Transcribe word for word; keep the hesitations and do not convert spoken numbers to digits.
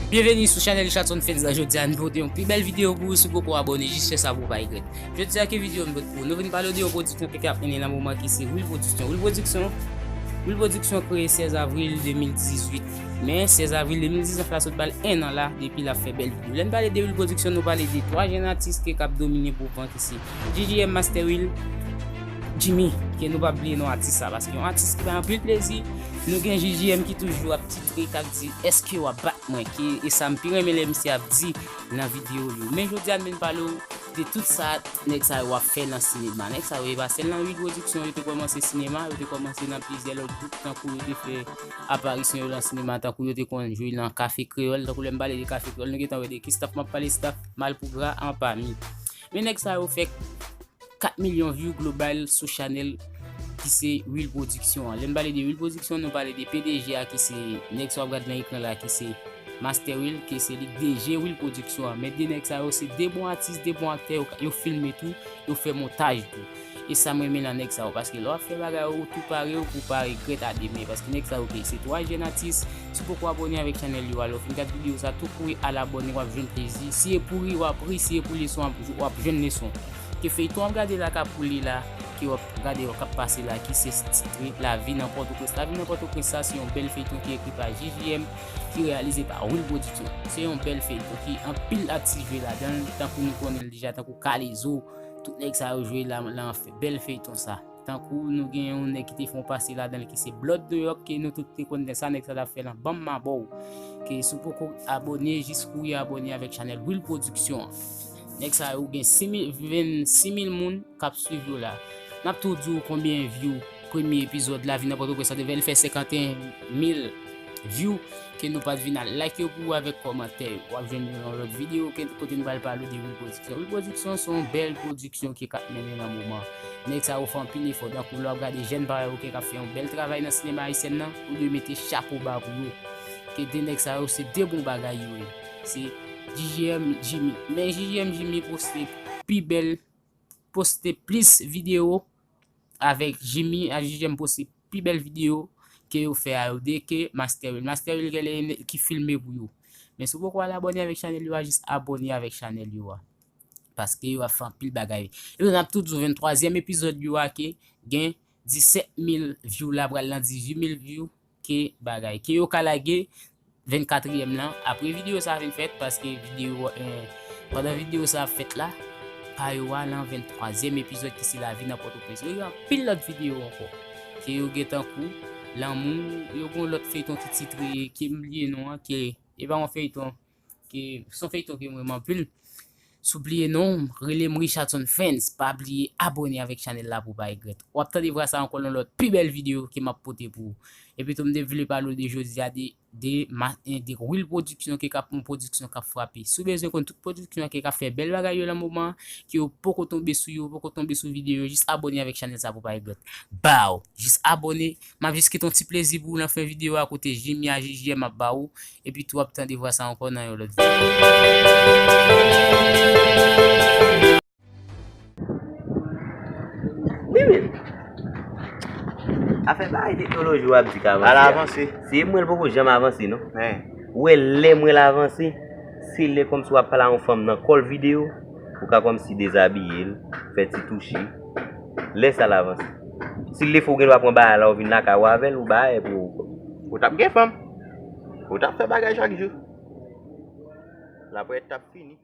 Byenveni sou chanèl Richardson Fens la. Jodi a, nou pote yon pi bèl videyo pou ou. Si w poko abòne, jis fè sa pou w pa regrèt. Jodi a, ki videyo nou pote pou ou? Nou vin pale de yon pwodiksyon ki ap mennen nan moman ki se Will Production. Will Production, Will Production kreye sèz avril de mil dizuit. Men sèz avril de mil diznèf la sot ba l en an la depi l ap fè bèl videyo. Lè n pale de Will Production, nou pale de twa jèn atis ki k ap domine mouvman ki se J J M, Master Will, Jimmy, ke nou pa bliye non atis sa, paske yon atis ki bay anpil plezi. Nou gen J J M ki toujou ap titre, k ap di, "Èske w ap bat mwen?" Ki, e sa m pi renmen lè misye ap di nan videyo yo. Men jodi a, n vin pale w de tout sa nèg sa yo ap fè nan sinema. Nèg sa yo, e pa sèl nan Will Production yo te kòmanse sinema, yo te kòmanse nan plizyè lòt gwoup, tankou yo te fè aparisyon yo nan sinema, tankou yo te konn jwe nan Kafe Kreyòl, tankou lè m pale de Kafe Kreyòl, nou gentan wè de ki staff m ap pale, staff Malpougra anpami. Men nèg sa yo fè kat milyon view global sou chanèl ki se Will Production an. Lè n pale de Will Production, nou pale de P D G a ki se nèg sa w ap gade nan ekran la ki se Master Will, ki se li k D J Will Production an. Men de nèg sa yo se de bon atis, de bon aktè, yo, yo filme tou, yo fè montaj tou. E sa m renmen nan nèg sa yo, paske lè w ap fè bagay ou tou pare, ou pou pa regrèt a demen, paske nèg sa yo ke se twa jèn atis. Si w poko abòne avèk chanèl yo, alò fin gad videyo sa tou kouri al abòne, w ap jwenn plezi. Si e pou ri, w ap ri, si e pou leson, w ap, w ap jwenn leson. Ke feyton w ap gade la k ap woule la, ke w ap gade, w ap pase la, ki se titre Lavi nan Pòtoprens. Lavi nan Pòtoprens sa, se yon bèl feyton ki ekri pa J J M, ki reyalize pa Will Production. Se yon bèl feyton ki anpil atis jwe ladan l, tankou nou konnen l deja, tankou Kalezo, tout nèg sa yo jwe la, la anfen, bèl feyton sa. Tankou nou gen yon nèg ki te fè yon pase ladan l ki se Blood New York, ke nou tout te konn sa nèg sa t ap fè lan, Banm m a ba w. Ke si w poko abòne, jis kouri abòne avèk chanèl Will Production an. Nèg sa yo gen sis mil, vennsis mil moun k ap swiv yo la. N ap tou di w konbyen view premye epizòd Lavi nan Pòtoprens sa te fè, li fè senkanteyen mil view, ke nou pa t vin al like yo pou ou avèk kòmantè yo. W ap jwenn yo nan lòt videyo ke, kote n pral pale w de Will Production. Will Production se yon bèl pwodiksyon ke k ap mennen nan moman. Nèg sa yo fè anpil efò, tankou lè w ap gade jèn parèy yo ke k ap fè yon bèl travay nan sinema ayisyèn nan, ou dwe mete chapo ba pou yo. Ke de nèg sa yo se de bon bagay yo ye. Se J J M Jimmy. Men J J M Jimmy poste pi bèl, poste plis videyo avèk Jimmy, a J J M poste pi bèl videyo ke yo fè a yo de ke Master Will. Master Will genlè ki filme pou yo. Men si w poko al abòne avèk chanèl yo a, jis abòne avèk chanèl yo a. Paske yo ap fè anpil bagay. Epi n ap tou di w venntwazyèm epizòd yo a ke gen disèt mil view la pral nan dizuit mil view ke bagay. Ke yo ka lage vennkatriyèm lan apre videyo sa a fin fèt, paske videyo, eh, pandan videyo sa a ap fèt la, pa yo a lan venntwazyèm epizòd ki se Lavi nan Pòtoprens. Yo gen anpil lòt videyo ankò. Ke yo gen tankou Lanmou, yo gen yon lòt feyton ki titre, ke m bliye non an, ke e pa yon feyton, ke se yon feyton ke m renmen anpil. Si w bliye non, rele m Richardson Fans, pa bliye abòne avèk chanèl la pou w pa regrèt. W ap tande vwa sa ankò nan lòt pi bèl videyo ke m ap pote pou ou. Epi tou m te vle pale w de jodi a de, de, ma- eh, de Will Production ke k ap yon pwodiksyon k ap frape. Si w bezwen konn tout pwodiksyon ke k ap fè bèl bagay yo lan moman, ke yo poko tonbe sou yo, poko tonbe sou videyo yo, jis abòne avèk chanèl sa pou w pa regrèt. Baw, jis abòne. M ap jis kite yon ti plezi pou ou lan fen videyo a kote Jimmy a J J M ap ba ou. Epi tou w ap tande vwa sa ankò nan yon lòt videyo. Wi, wi. Afè bagay teknoloji w ap di k avanse a. Al avanse. Se mwen l poko janm avanse, non. Ou wè lè mwen l avanse, se lè kòmsi w ap pale a yon fanm nan kòl videyo, ou ka kòmsi dezabiye l, fè ti touche. Lè sa l avanse. Si l te fè w gen dwa pran bagay la, ou vin lakay ou avè l, ou bay pou ou. Ou t ap gen fanm. Ou t ap fè bagay chak jou. Lapwèt t ap fini.